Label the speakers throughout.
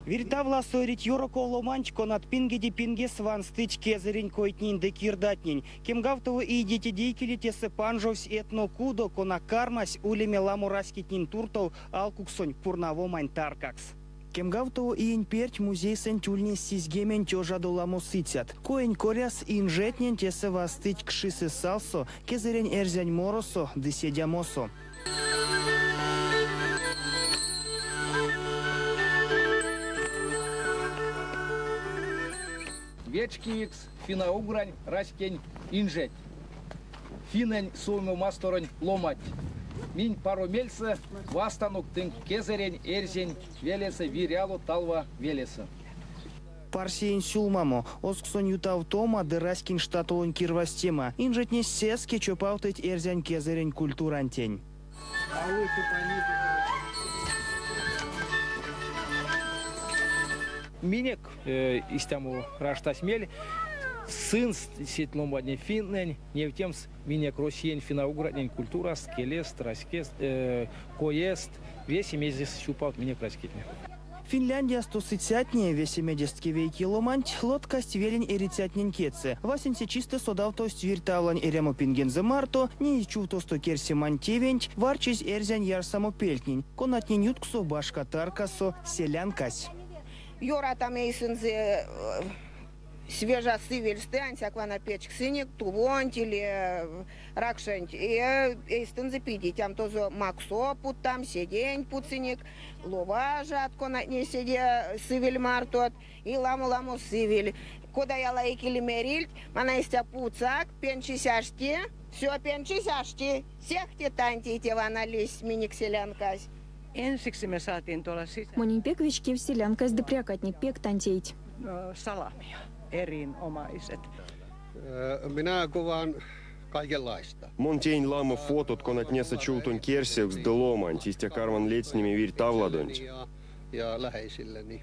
Speaker 1: Вирь Тавласо эрить ёроков ломанть, конат пингеде пингес ванстыть кезэрень койтнень ды кирдатнень. 20 иеде теде икеле тесэ панжовсь этнокудо, кона кармась улеме ламо раськетнень туртов алкуксонь пурнавомань таркакс. 20 иень перть музейсэнть ульнесть 70 тёжадо ламо сыцят. Коень коряс инжетнень тесэ вастыть кшисэ-салсо, кезэрень эрзянь моросо ды седямосо.
Speaker 2: Вечкевикс финно-угрань раськень инжеть, финнэнь Суоми масторонь ломанть! Минь паро мельсэ вастанок тынк кезэрень эрзянь велесэ Виряло Талва велесэ.
Speaker 1: Парсеень сюлмамо, озксонь ютавтома ды раськень штатолонь кирвазтема. Инжетне сеске чопавтыть эрзянь кезэрень культурантень.
Speaker 2: Минек истямо раштась мель сынст сеть ломантнень финнэнь невтемс минек Россиянь финно-угратнень культураст, келест, раськест, коест, весе мезес сюпавт минек раськетне.
Speaker 1: Финляндиясто сыцятне, весемедест кевейке ломанть, лоткасть велень эрицятнень кедьсэ. Васенце чистэ содавтовсть Вирь Тавлань эрямопингензэ марто, неизь чувтосто керсемань тевенть, варчизь эрзянь ярсамопельтнень, конатнень ютксо башка таркасо селянкась.
Speaker 3: Ёрата эйсэнзэ свежа сывельстэ, ансяк вана печксынек тувонть или ракшанть, эйстэнзэ пидить. Тозо максо путам, седенть путсынек, ловажат, конатне седе сывель мартот, и ламо-ламо сывель. Кода яла икеле мерильть, вана истя пуцак, пенчись ашти, все, пенчись ашти, сехте тантей те вана лиссь минек селянкась.
Speaker 4: Ensiksi me saatiin tuolla sisä...
Speaker 5: Монень пек вечкевсь селянкась ды прякатне, пек тантейть.
Speaker 4: Salamia, erinomaiset.
Speaker 6: Minä kuvaan kaikenlaista.
Speaker 7: Мон теинь ламо фотот, конатнесэ чувтонь керсевкст ды ломанть, истя карман ледстнеме Вирь Тавладонть.
Speaker 6: Ja läheisilleni.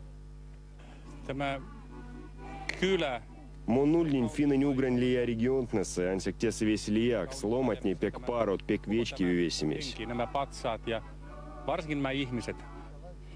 Speaker 8: Tämä kylä
Speaker 7: Мон ульнинь финнэнь-угрань лия регионтнэсэ, ансяк тесэ весе лиякс, ломантне пек парот, пек вечкеви весемесь.
Speaker 8: Nämä patsaat ja varsinkin nämä ihmiset.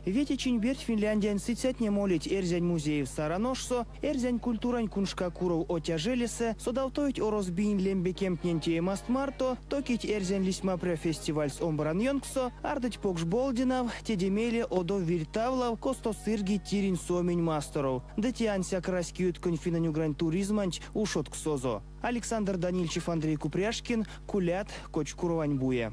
Speaker 1: Вете чинь перть Финляндиянь сыцятне молить Эрзянь музеев Саран ошсо, Эрзянь культурань куншкакуров Отяжелесэ, содавтовить Орозбиень лембе кемтнень теемаст марто, токить Эрзянь лисьмапря фестивальс Омбран ёнкссо, ардыть Покш Болдинав, теде мейле одов Вирь Тавлав, косто сыргить тиринь Суоминь масторов. Ды те ансяк раськеютконь финнэнь-угрань туризманть ушодксозо. Александр Данильчев, Андрей Купряшкин, Кулят, Кочкуровань буе.